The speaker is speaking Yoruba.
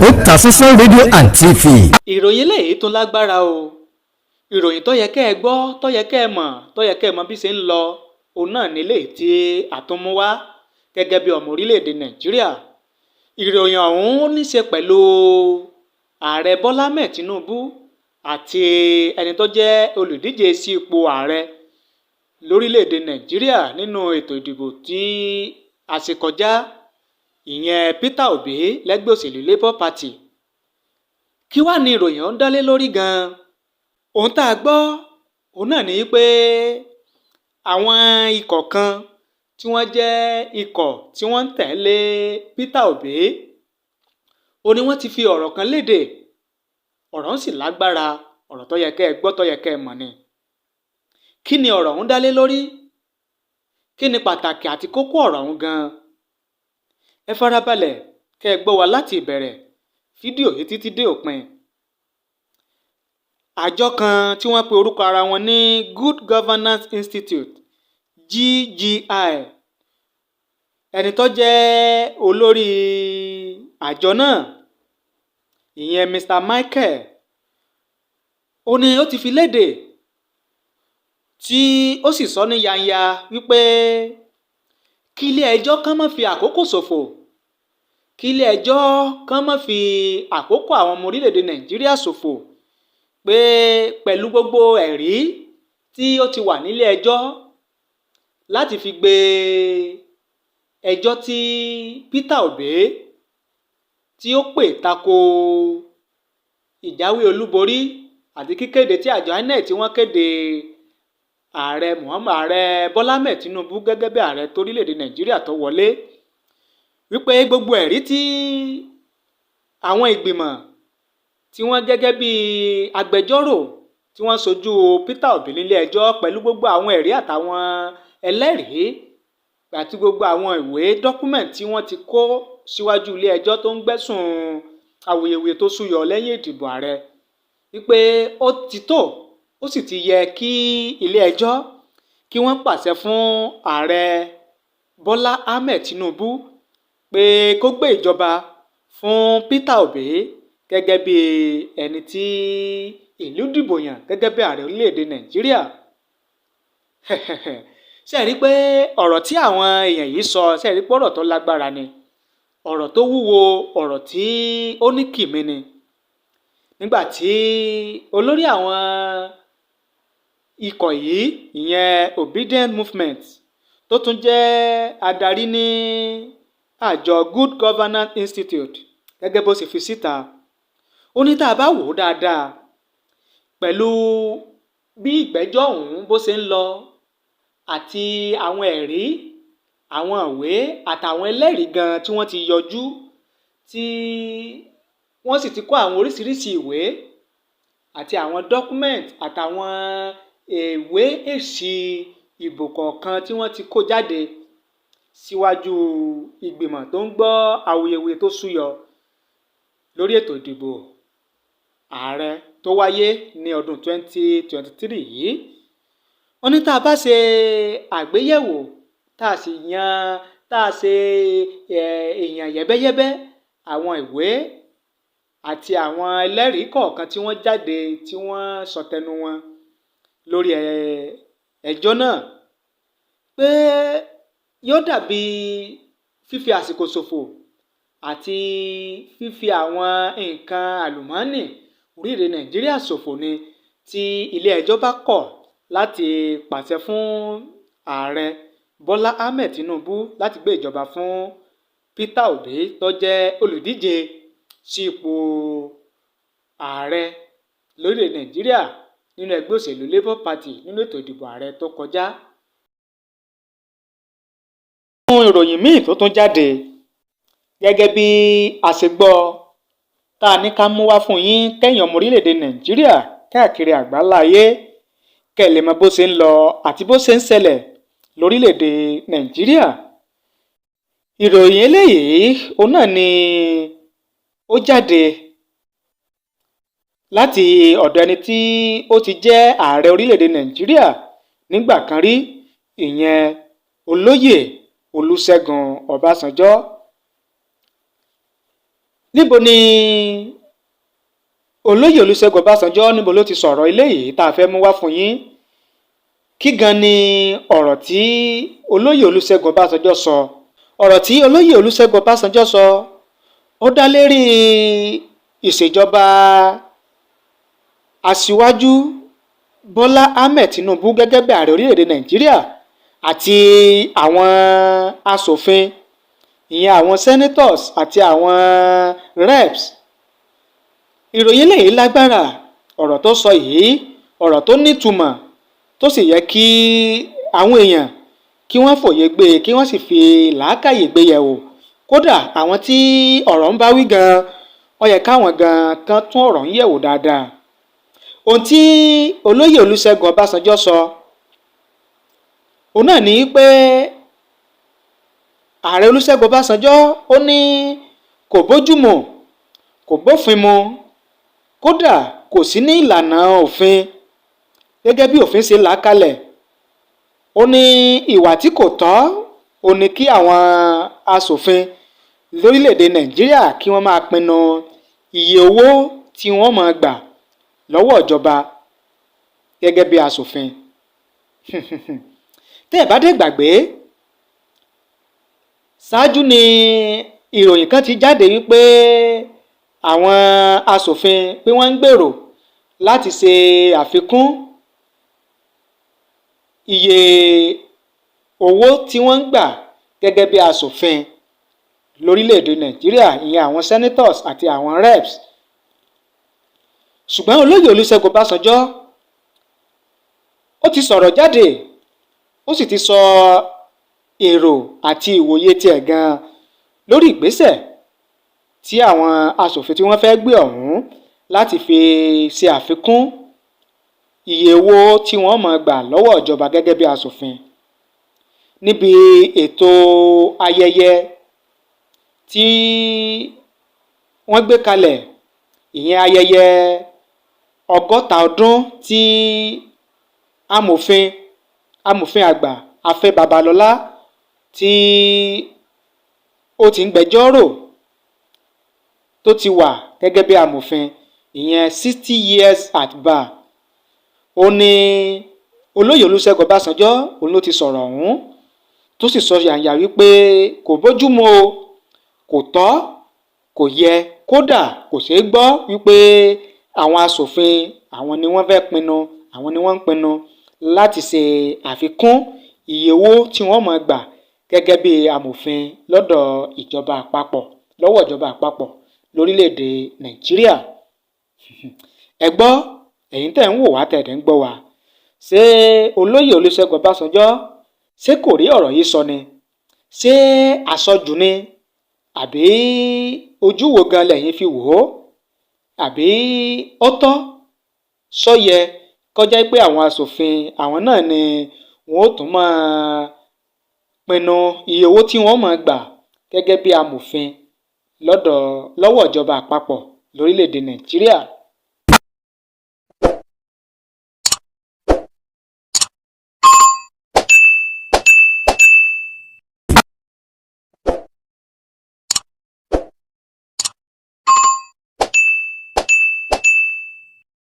Otasansan rédíò and TV. Ìròyìn eléyìí tún lágbára o. Ìròyìn tó yẹ kẹ́ ẹ gbọ́, tó yẹ kẹ́ ẹ mọ̀, tó yẹ kẹ́ ẹ mọ̀ bí ṣe ń lọ, òun náà nílé tí a tún mú wá gẹ́gẹ́ bí ọmọ orílẹ̀-èdè Nàìjíríà. Ìròyìn ọ̀hún ní í ṣe pẹ̀lú Ààrẹ Bọ́lá Ahmed Tinubu àti ẹni tó jẹ́ olùdíje sí ipò ààrẹ lórílẹ̀-èdè Nàìjíríà nínú ètò ìdìbò tí a ṣe kọjá, ìyẹn Peter Obi lẹ́gbẹ́ òṣèlú Labour Party. Kí wàá ní ìròyìn ọ̀hún dálé lórí gan-an? Ohun tá a gbọ́ òun náà ni pé àwọn ikọ̀ kan tí wọ́n jẹ́ ikọ̀ tí wọ́n ń tẹ̀lé Peter Obi ó ní wọ́n ti fi ọ̀rọ̀ kan léde. Ọ̀rọ̀ ń sì lágbára, ọ̀rọ̀ tó yẹ kẹ́ ẹ gbọ́, tó yẹ kẹ́ ẹ mọ̀ ni. Kí ni ọ̀rọ̀ ọ̀hún dálé lórí? Kí ni pàtàkì àti kókó ọ̀rọ̀ ọ̀hún gan-an? Ẹ farabalẹ̀ kẹ́ ẹ gbọ́ wa láti ìbẹ̀rẹ̀ fídíò yìí títí dé òpin. Àjọ kan tí wọ́n pe orúkọ ara wọn ní Good Governance Institute, GGI, ẹni tó jẹ́ olórí àjọ náà, ìyẹn Mr Michael, ó ní ó ti fi léde tí ó sì sọ ní yanya wípé kí ilé-ẹjọ́ kan má fi àkókò ṣòfò, kí ilé-ẹjọ́ kan má fi àkókò àwọn ọmọ orílẹ̀-èdè Nàìjíríà ṣòfò, pé pẹ̀lú gbogbo ẹ̀rí tí ó ti wà nílé ẹjọ́ láti fi gbé ẹjọ́ tí Peter Obi tí ó pè tako ìjáwé olúborí àti kíkéde tí àjọ INEC tí wọ́n kéde Ààrẹ Muhammad, Ààrẹ Bọ́lá Ahmed Tinubu gẹ́gẹ́ bí ààrẹ torílẹ̀-èdè Nàìjíríà tó wọlé, wípé gbogbo ẹ̀rí tí àwọn ìgbìmọ̀ tí wọ́n gẹ́gẹ́ bí agbẹjọ́rò tí wọ́n ṣojú Peter Obi nílé ẹjọ́, pẹ̀lú gbogbo àwọn ẹ̀rí àtàwọn ẹlẹ́rìí àti gbogbo àwọn ìwé document tí wọ́n ti kó síwájú ilé ẹjọ́ tó ń gbẹ́sùn awuyewuye tó súyọ lẹ́yìn ìdìbò ààrẹ, wípé ó ti tó, ó sì ti yẹ kí ilé ẹjọ́ kí wọ́n pàṣẹ fún Ààrẹ Bọ́lá Ahmed Tinubu pé kó gbé ìjọba fún Peter Obi gẹ́gẹ́ bí ẹni tí ìlú dìbò yàn gẹ́gẹ́ bí ààrẹ orílẹ̀-èdè Nàìjíríà. Ṣe rí i pé ọ̀rọ̀ tí àwọn èèyàn yìí sọ, ṣe rí i pé ọ̀rọ̀ tó lágbára ni, ọ̀rọ̀ tó wúwo, ọ̀rọ̀ tí ó ní kìmí ni? Nígbà tí olórí àwọn ikọ̀ yìí, ìyẹn Obedient Movement, tó tún jẹ́ adarí ní àjọ Good Governance Institute, gẹ́gẹ́ bó ṣe fi síta, ó ní tá a bá wò ó dáadáa pẹ̀lú bí ìgbẹ́jọ́ ọ̀hún bó ṣe ń lọ àti àwọn ẹ̀rí, àwọn ìwé àtàwọn ẹlẹ́rìí gan tí wọ́n ti yọjú, tí wọ́n sì ti kó àwọn oríṣiríṣi ìwé àti àwọn document àtàwọn ìwé èsì ìbò kọ̀ọ̀kan tí wọ́n ti kó jáde síwájú ìgbìmọ̀ tó ń gbọ́ awuyewuye tó súyọ lórí ètò ìdìbò ààrẹ tó wáyé ní ọdún 2023 yìí, wọ́n ní tá a bá ṣe àgbéyẹ̀wò, tá a sì yan, tá a ṣe èèyàn yẹ́bẹ́yẹ́bẹ́ àwọn ìwé àti àwọn ẹlẹ́rìí kọ̀ọ̀kan tí wọ́n jáde, tí wọ́n sọ tẹnu wọn lórí ẹjọ́ náà, pé yóò dàbí fífi àsìkò ṣòfò àti fífi àwọn nǹkan àlùmọ́ọ́nì orílẹ̀-èdè Nàìjíríà ṣòfò ni tí ilé-ẹjọ́ bá kọ̀ láti pàṣẹ fún Ààrẹ Bọ́lá Ahmed Tinubu láti gbé ìjọba fún Peter Obi tó jẹ́ olùdíje sí ipò ààrẹ lórílẹ̀ Nàìjíríà nínú ẹgbẹ́ òṣèlú Labour Party nínú ètò ìdìbò ààrẹ tó kọjá. Nínú ìròyìn míì tó tún jáde, gẹ́gẹ́ bí a ṣe gbọ́ tá a ní ká mú wá fún yín, kẹ́yìn ọmọ orílẹ̀-èdè Nàìjíríà káàkiri àgbáńlá ayé, kẹ́ ẹ lè mọ bó ṣe ń lọ àti bó ṣe ń ṣẹlẹ̀ lórílẹ̀-èdè Nàìjíríà, ìròyìn eléyìí òun náà ni ó jáde láti ọ̀dọ̀ ẹni tí ó ti jẹ́ ààrẹ orílẹ̀-èdè Nàìjíríà nígbà kan rí, ìyẹn Olóyè Olúṣẹ́gun Ọbásanjọ́. Níbo ni olóyè Olúṣẹ́gun Ọbásanjọ́, níbo ló ti sọ̀rọ̀ eléyìí tá a fẹ́ mú wá fún yín? Kí gan ni ọ̀rọ̀ tí olóyè Olúṣẹ́gun Ọbásanjọ́ sọ? Ọ̀rọ̀ tí olóyè Olúṣẹ́gun Ọbásanjọ́ sọ, ó dá lérí ìṣèjọba aṣíwájú Bọ́lá Ahmed Tinubu gẹ́gẹ́ bí ààrẹ orílẹ̀-èdè Nàìjíríà àti àwọn aṣòfin, ìyẹn àwọn senators àti àwọn reps. Ìròyìn lèyí lágbára. Ọ̀rọ̀ tó sọ yìí, ọ̀rọ̀ tó nítumọ̀, tó sì yẹ kí àwọn èèyàn kí wọ́n fòye gbé e, kí wọ́n sì fi làákàyè gbé yẹ̀wò. Kódà àwọn tí ọ̀rọ̀ ń bá wí gan, ó yẹ káwọn gan kan tún ọ̀rọ̀ ń yẹ̀wò dáadáa. Ohun tí olóyè Olúṣẹ́gun Ọbásanjọ́ sọ òun náà ní pé ààrẹ Olúṣẹ́gun Ọbásanjọ́, ó ní kò bójúmu, kò bófin mu, kódà kò sí ní ìlànà òfin gẹ́gẹ́ bí òfin ṣe là kalẹ̀. Ó ní ìwà tí kò tọ́ ó ní kí àwọn aṣòfin lórílẹ̀‐èdè Nàìjíríà kí wọ́n máa pinnu iye owó tí wọ́n máa gbà lọ́wọ́ ìjọba gẹ́gẹ́ bí aṣòfin. Tẹ́ ẹ̀ bá dé gbàgbé, ṣáájú ni ìròyìn kan ti jáde wípé àwọn aṣòfin pé wọ́n ń gbèrò láti ṣe àfikún iye owó tí wọ́n ń gbà gẹ́gẹ́ bí aṣòfin lórílẹ̀‐èdè Nàìjíríà, ìyẹn àwọn senators àti àwọn reps. Ṣùgbọ́n olóyè Olúṣẹ́gun Ọbásanjọ́, ó ti sọ̀rọ̀ jáde, ó sì ti sọ èrò àti ìwòye tiẹ̀ gan lórí ìgbésẹ̀ tí àwọn aṣòfin tí wọ́n fẹ́ gbé ọ̀hún láti fi ṣe àfikún iye owó tí wọ́n máa gbà lọ́wọ́ ìjọba gẹ́gẹ́ bí aṣòfin. Níbi ètò ayẹyẹ tí wọ́n gbé kalẹ̀, ìyẹn ayẹyẹ 60 ọdún tí amòfin àgbà Afẹ́ Babalọ́lá tí ó ti ń gbẹjọ́ rò, tó ti wà gẹ́gẹ́ bí amòfin, ìyẹn 60 years at bar, ó ní olóyè Olúṣẹ́gun Ọbásanjọ́ òun ló ti sọ̀rọ̀ ọ̀hún, tó sì sọ yànyà wípé kò bójúmu o, kò tọ́, kò yẹ, kódà kò ṣeé gbọ́ wípé àwọn aṣòfin, àwọn ni wọ́n fẹ́ pinnu, àwọn ni wọ́n ń pinnu láti ṣe àfikún iye owó tí wọ́n máa gbà gẹ́gẹ́ bí amòfin lọ́dọ̀ ìjọba àpapọ̀, lọ́wọ́ ìjọba àpapọ̀ lórílẹ̀‐èdè Nàìjíríà. Ẹ gbọ́, ẹ̀yin tẹ̀ ń wò wá, tẹ̀ ń gbọ́ wá, ṣé olóyè Olúṣẹ́gun Ọbásanjọ́, ṣé kò rí ọ̀rọ̀ yìí sọ ni? Ṣé àsọjù ni? Àbí ojú wo gan lẹ̀yin fi wò ó? Àbí ó tọ́ sọ́yẹ kọjá pé àwọn aṣòfin, àwọn náà ni wọn ó tún máa pinnu iye owó tí wọ́n máa gbà gẹ́gẹ́ bí amòfin lọ́wọ́ ìjọba àpapọ̀ lórílẹ̀‐èdè Nàìjíríà?